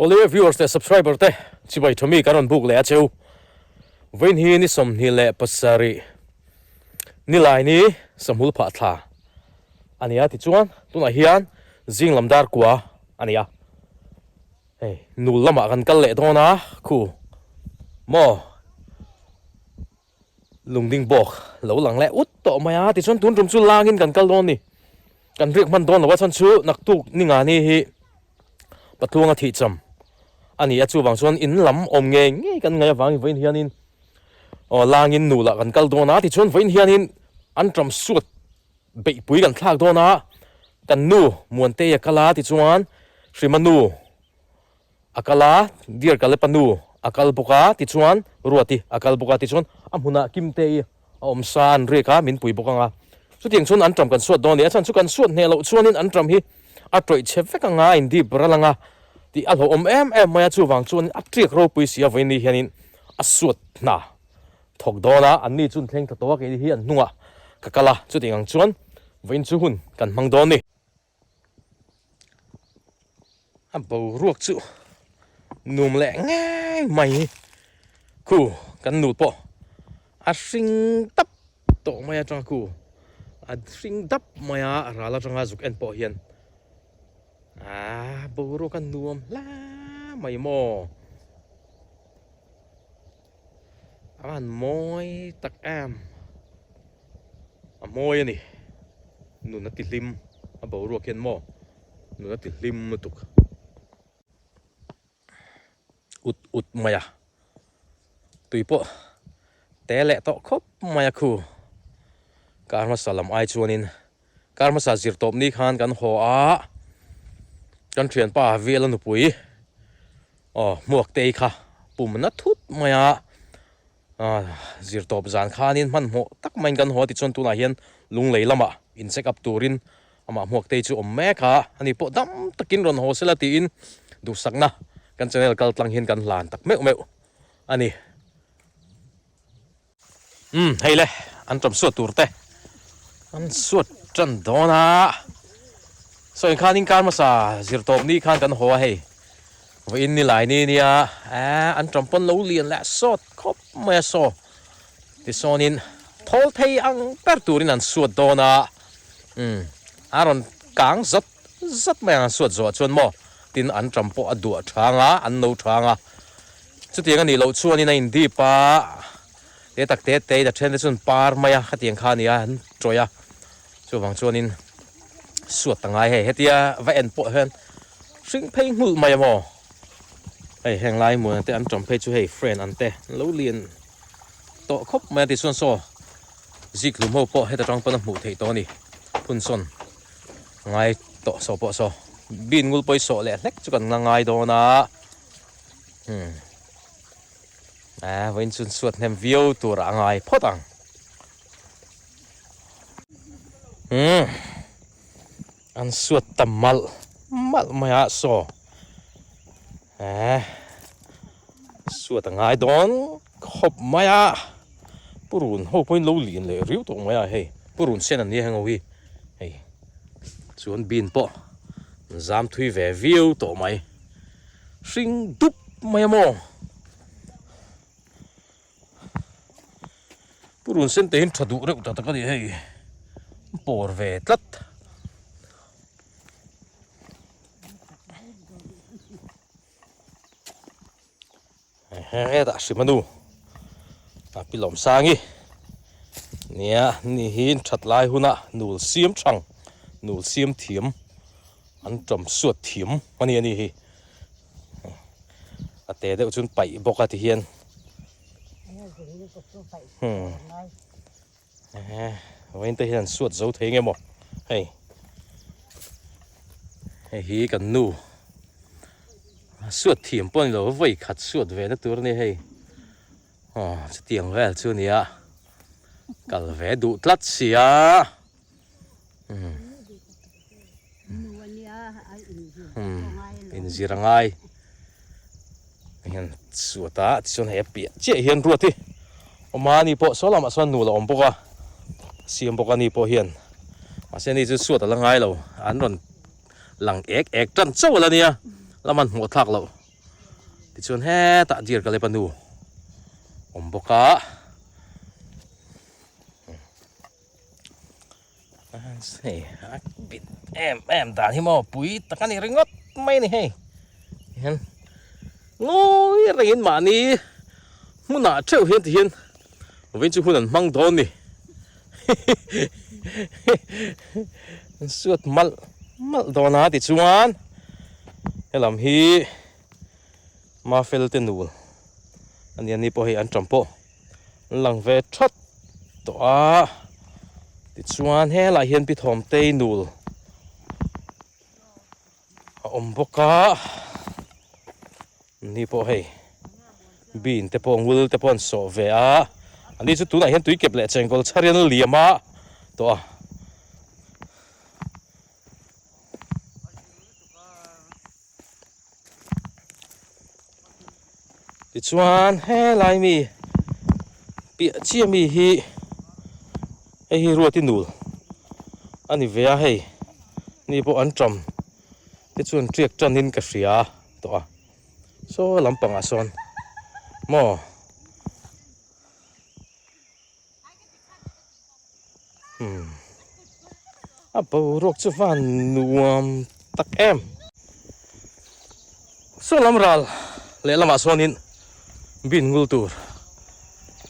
Awle viewers leh subscriber te chibai tha mi kan rawn buk leh a cheu. Vawiin hi ni 27 nilai ni Sahmul phah thla a ni a tichuan tunah hian zing lam dar kua a ni a. Hei nul lamah kan kal leh dawn a khu maw. Lungding bawk lo lang leh ut tawh mai a, tichuan tun tum chu langin kan kal dawn ni. Kan riak hman dawn lo a, chhan chu naktuk ni nga ni hi Patluanga thih cham a ni a, chuvang chuan in lam awm ngei ngei kan ngaih avangin vawiin hianin aw langin nu lah kan kal dawn a, tichuan vawiin hianin an ṭam suat beihpui kan thlak dawn a, kan nu Muantei a kal a, tichuan Hrima nu A kal a, Dear Kalepa nu a kal bawk a, tichuan Ruati a kal bawk a, tichuan a hmunah Kimtei a awm sa an riak a, min pui bawk ang a. Chutiang chuan an ṭam kan suat dawn a ni. A chhan chu kan suat hneh loh chuanin an ṭam hi a tawih chhe vek ang a, a indip ral ang a tih a hlauhawm em em mai a, chuvang chuanin a ṭiak ropui si a vawiin ni hianin a suat hna thawk dawn a, anni chu an thleng ta tawh a, keini hi an hnungah ka kal a, chutiang ang chuan vawiin chu hun kan hmang dawn a ni. A boruak chu nuam leh ngei mai hi khu kan nu pawh a hring dap tawh mai atanga khu a hring dap mai a a ral atanga zuk en pawh hian aaa boruak a nuam hle mai maw a van mawi tak em. A mawi a ni. Nun a ti hlim. A boruak hian maw nun a ti hlim lutuk. Ut ut mai a. Tui pawh te leh tawh khawp mai a khu. Kar hmasa lam ai chuanin kar hmasa zir tawp ni khan kan haw a. Kan thianpa Viala nupui aw Hmuaktei kha pum na thut mai a. Zir tawp zan khanin hmanhmawh tak maiin kan haw a tichuan tunah hian lunglei lamah in check up turin amah hmuaktei chu awm mek a, ani pawh dam takin rawn haw sela tiin duhsakna kan channel kal tlang hian kan hlan tak meuh meuh a ni. Umm hei le an ṭawm suat tur te an suat ṭan dawn a, sawi khanin kar hmasa zir tawp ni khan kan haw a hei. Vawiin ni lai ni nia eh an ṭam pawn lo lian leh sawt khawp mai a saw tisawnin thawl thei ang ber turin an suat dawn a umm a rawn kang zat zat mai ang an suat zawh chuan maw tin an ṭam pawh a duah ṭhang a an no ṭhang a chutiang a nih loh chuanin a indip a te tak te te in a ṭhen te chuan par mai a khatiang kha a ni a an tawih a chuvang chuanin suat ta ngai hei hetia va en pawh hian. Hring phei nghulh mai a maw? Hei heng lai hmun te an tawm phei chu hei friend an te an lo lian tawh khawp mai a tichuan saw zik hlum ho pawh heta tang pawn a hmuh theih tawh a ni phun sawn ngai tawh saw pawh saw bean ngul pawh i sawh leh hlek chu kan la ngai dawn a umm eh vawiin chuan suat hnem viau tur a ngai phawt ang umm. An suat ta malh malh mai a saw eh suat a ngai dawn khawp mai a purun ho pawhin lo lian leh riau tawh mai a hei purun sen an nia heng ho hi hei chuan bean pawh an zam thui ve viau tawh mai hring dup mai a maw. Purun sen te hian tha duh reuh ta tak a ni hei pawr ve tlat. Hetah hrim a nu a pi lawm sangi nia ni hi that lai huna nul siam thang nul siam thiam an tawm suat thiam a ni a ni hi. A te deuh chuan paih bawk a ti hian hmm vawiin te hian an suat zo thei nge maw hei hei hi kan nu suat thiam pawh a ni lo vawi khat suat ve na tur a ni hei aw chutiang vel chu a nia kal ve duh tlat sia. Inzir a ngai hian suat a tichuan hei a piah chiah hian ruat hi awm a ani pawh saw lamah sawn nu la awm bawk a siam bawk a ni pawh hian mahse ani chu suat a la ngai lo an rawn lang ek ek tan chauh a la nia la hmanhmawh thlak loh. Tichuan hetah deer ka lepa nu awm bawk a. Hei a bit em em dan hi maw pui tak a ni ringawt mai a ni hei. Hian ngawi rengin mahni hmunah theuh hian tihian vawiin chu hun an hmang dawn ni. An suat malh malh dawn a tichuan helam hi Mafel te nul a nia ni pawh hei an ṭam pawh an lang ve ṭhat tawh a tichuan helaiah hian pi Thawmtei nul a awm bawk a ni pawh hei bean te pawh ngul te pawh an sawh ve a ani chu tunah hian tui kep leh chengkawl chhar hian a liam a tawh a. Tichuan helai mi piah chiah mi hi hei hi ruati nul a ni ve a hei ni pawh an ṭam te chuan ṭiak ṭanin ka hria tawh a saw lampangah sawn maw. Umm a boruak chu van nuam tak em. Saw lam ral lehlamah sawnin bin ngul tur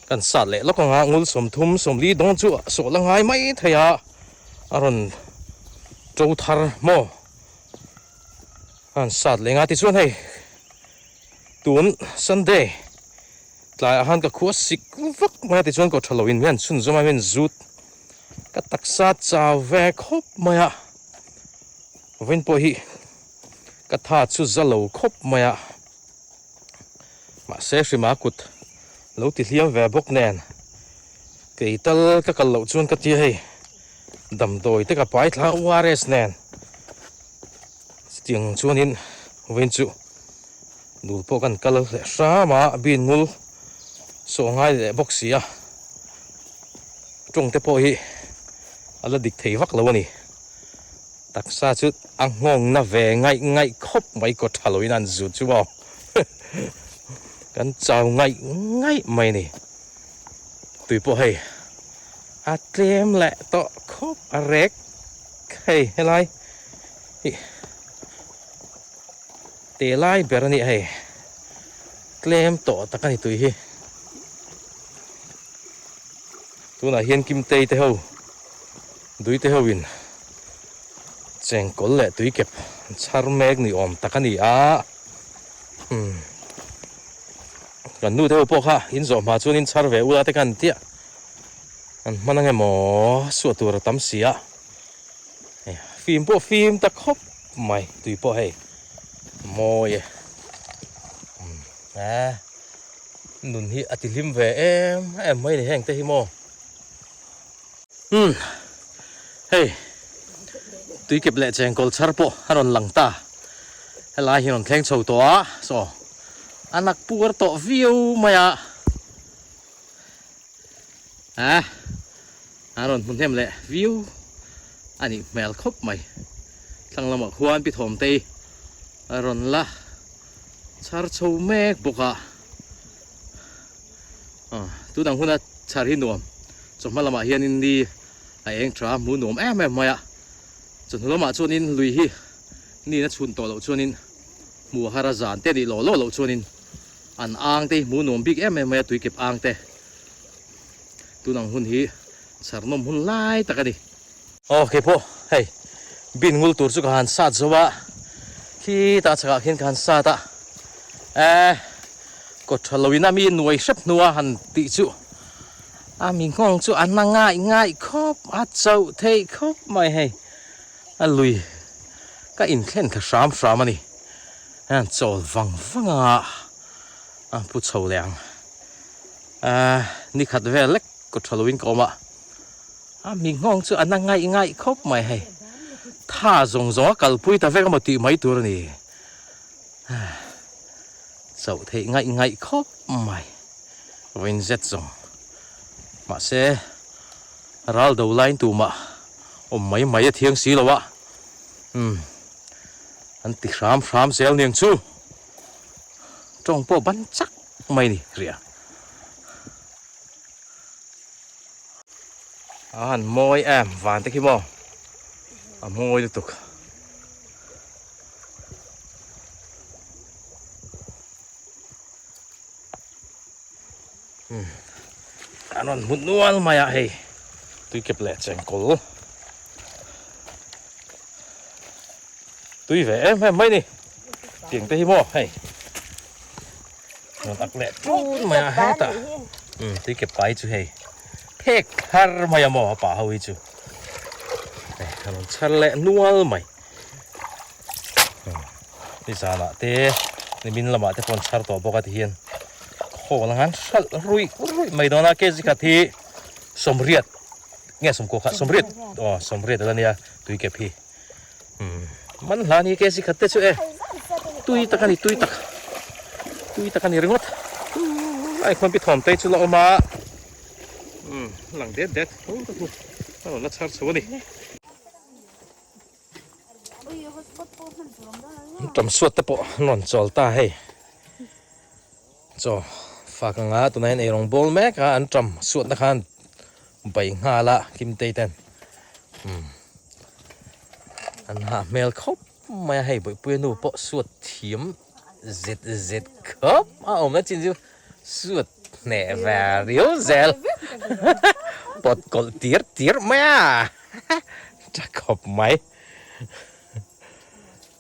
kan sat leh lawk ang a, ngul 30 40 dawn chu a sawh la ngai mai thei a, a rawn to thar maw a han sat leh ang a tichuan hei tun Sunday. Tlaiah khan ka khua sik vak mai a tichuan kawh tha loin min han chhun zawm a min zut ka taksa chau ve khawp mai a vawiin pawh hi ka tha chu za lo khawp mai a mahse hrima kut lo ti hliam ve bawk nen kei tal ka kal loh chuan ka tia hei damdawi te ka pai thla ORS nen chutiang chuanin vawiin chu. Dul pawh kan kal leh hram a, bin ngul sawh ngai leh bawk si a, tawng te pawh hi a la dik thei vak lo a ni. Taksa chu a nghawng na ve ngaih ngaih khawp mai kaw tha loin an zut chu maw kan chau ngaih ngaih mai a ni. Tui pawh hei a tlem leh tawh khawp a rek hei helai hi. Te lai ber a nih hei tlem tawh tak a ni tui hi tunah hian Kimtei te ho dui te ho in chengkawl leh tui kep an chhar mek ni awm tak a ni a umm kan nu te ho pawh kha in zawh hma chuan in chhar ve ula te khan tiah an hman ang emaw suah tur a tam si a. Fim pawh fim ta khawp mai tui pawh hei mawi e eh nun hi a ti hlim ve em em mai ni heng te hi maw umm hei tui kep leh chengkawl chhar pawh a rawn lang ta helai hi a rawn thleng chho tawh a saw a nak puar tawh viau mai a eh. A rawn hmu hnem leh viau a nih hmel khawp mai. Thlang lamah khuan pi Thawmtei a rawn la chhar chho mek bawk a. Aw tun ang huna chhar hi nuam chawhma lamah hianin ni a eng tha hmu nuam em em mai a. Chawhnu lamah chuanin lui hi ni na chhun tawh loh chuanin hmu a har a zan te nih lawh lawh loh chuanin an ang te hi hmu nuam bik em em mai a tuikep ang te. Tun ang hun hi chhar nawm hun lai tak a ni. Aw keipawh hei bin ngul tur chu ka han sat zo a, khitah chhakah khian ka han sat a, eh kawt tha loin a mi nuai hrep hnua han tih chu a mi nghawng chu a na ngaih ngaih khawp a chauh theih khawp mai hei a lui ka inthlen thla hram hram a ni hian chawl vang vang a a pu chho leh ang. Ahh ni khat vel lek kawt tha loin ka awm a, a mi nghawng chu a na ngaih ngaih khawp mai hei, tha zawng zawng a kalpui ta vek emaw tih mai tur a ni, ahh chauh theih ngaih ngaih khawp mai vawiin zet zawng mahse ral do laiin tumah awm mai mai a thiang si lo a, umm an ti hram hram zel niang chu. Tawng pawh ban chak mai ni ria. A han mawi em van te khi maw a mawi lutuk. An rawn hmu nual mai a hei tuikep leh chengkawl tui ve em em mai ni tiang te hi maw hei rawn ak leh tun mai a hetah tuikep pai chu hei phek thar mai a maw a pa ho hi chu hei a rawn chhar leh nual mai. Nizanah te nimin lamah te pawh an chhar tawh bawk a tihian khawl ang an hralh ruih ruih mai dawn a kg khat hi sawmriat nge sawmkua kha sawmriat aw sawmriat ala nia tui kep hi umm man hla ni kg khat te chu e tui tak a ni tui tak tui tak a ni ringawt ai khuan pi thawm te chu la awm a umm lang det det tho te chu a rawn la chhar chho a ni. Tamsuat te pawh an rawn chawl ta hei chaw fak anga tunah hian eirawng bawl mek a an tam suatna khan bai nghal a Kimtei ten umm an hah hmel khawp mai a hei Bawihpuia nu pawh suat thiam zet zet khawp a awm na chin chu suat hneh ve riau zel pawt kawlh tir tir mai a. Tha khawp mai.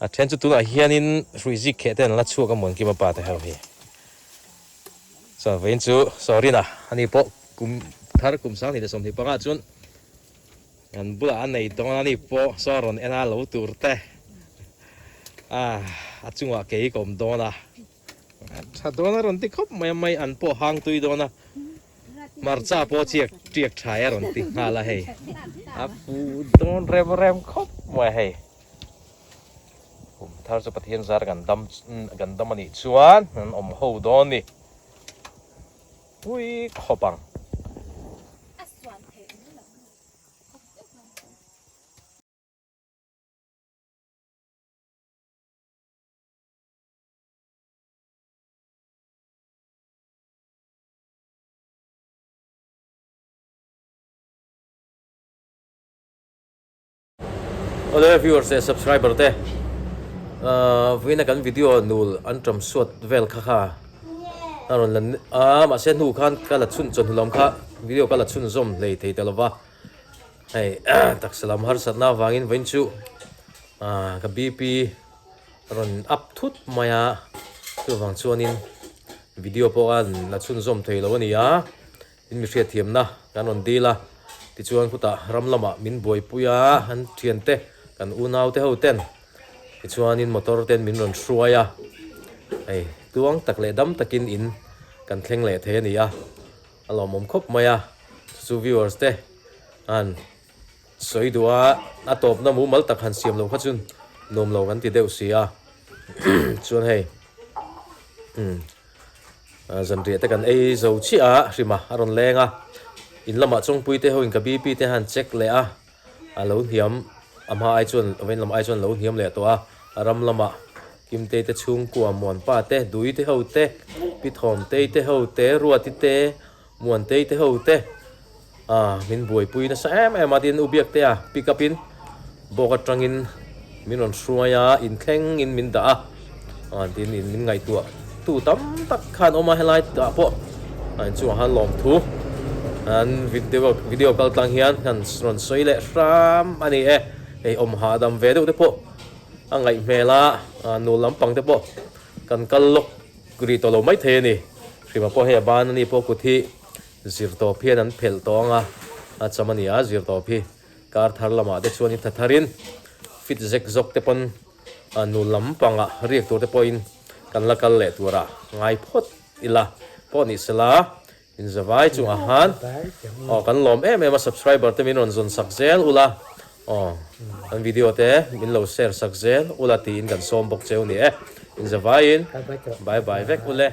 A then chu tunah hianin hrui zik kheh te an la chhuak a Muankima pa te ho hi. Chuan vawiin chu Sorina ani pawh kum thar kum sang hnih leh 25 ah chuan kan bulah a nei dawn a ni pawh saw rawn en a lo tur te ah a chungah kei ka awm dawn a. Tha dawn a rawn ti khawp mai a mai an pawh hang tui dawn a hmarcha pawh chiak tiak tha a rawn ti nghal a hei a fu dawn rem rem khawp mai a hei kum thar chu Pathian zar kan dam kan dam a nih chuan an awm ho dawn ni pui khawp ang. Awle viewers leh subscriber te vawiina kan video nul an ṭam suat vel kha kha a rawn la a mahse hnu khan ka la chhun chawhnu lam kha video ka la chhunzawm hlei thei ta lova hei taksa lam harsatna avangin vawiin chu ka BP rawn up thut mai a chuvang chuanin video pawh a la chhunzawm thei lo a ni a tin mi hriatthiamna kan rawn dil a tichuan khutah ram lamah min buaipui a an thiante kan unau te ho ten tichuanin motor ten min rawn hruai a hei tuang tak leh dam takin in kan thleng leh thei a ni a a lawmawm khawp mai a chu chu viewers te an. Sawi duh a, a tawpna mumal tak han siam lo kha chu nuam lo kan ti deuh si a. Chuan hei umm zanriah te kan ei zo chiah a, hrima a rawn leng a, in lamah chawngpui te ho in ka BP te han check leh a, a lo hniam a hma ai chuan vawiin lam ai chuan a lo hniam leh tawh a, a ram lamah Kimtei te chhungkua Muanpa te, Dui te ho te, Pi Thawmtei te ho te, Ruati te, Muantei te ho te ah min buaipui nasa em em a tin u biak te a pick up in bawk atangin min rawn hruai a inthleng in min dah a ah tin in min ngaihtuah tu tam tak khan awm a helai ah pawh a inchungah khan lawmthu an video video kal tlang hian han rawn sawi leh hram a ni e hei awm hahdam ve deuh te pawh a ngaih hmel a ah nu lampang te pawh kan kal lawk ri tawh lo mai thei a ni. Hrima pawh hei a ban a ni pawh kut hi zir tawp hian an phelh tawh ang a, a cham a ni a zir tawp hi kar thar lamah te chuan in tha tharin fit zek zawk te pawn a nu lampangah riak tur te pawhin kan la kal leh turah ngai phawt ila pawh ni sela in zavai chungah khan aw kan lawm em em a subscriber te min rawn zawn sak zel ula aw kan video te min lo share sak zel ula tiin kan sawm bawk cheu ni e in zavaiin bye bye vek ule.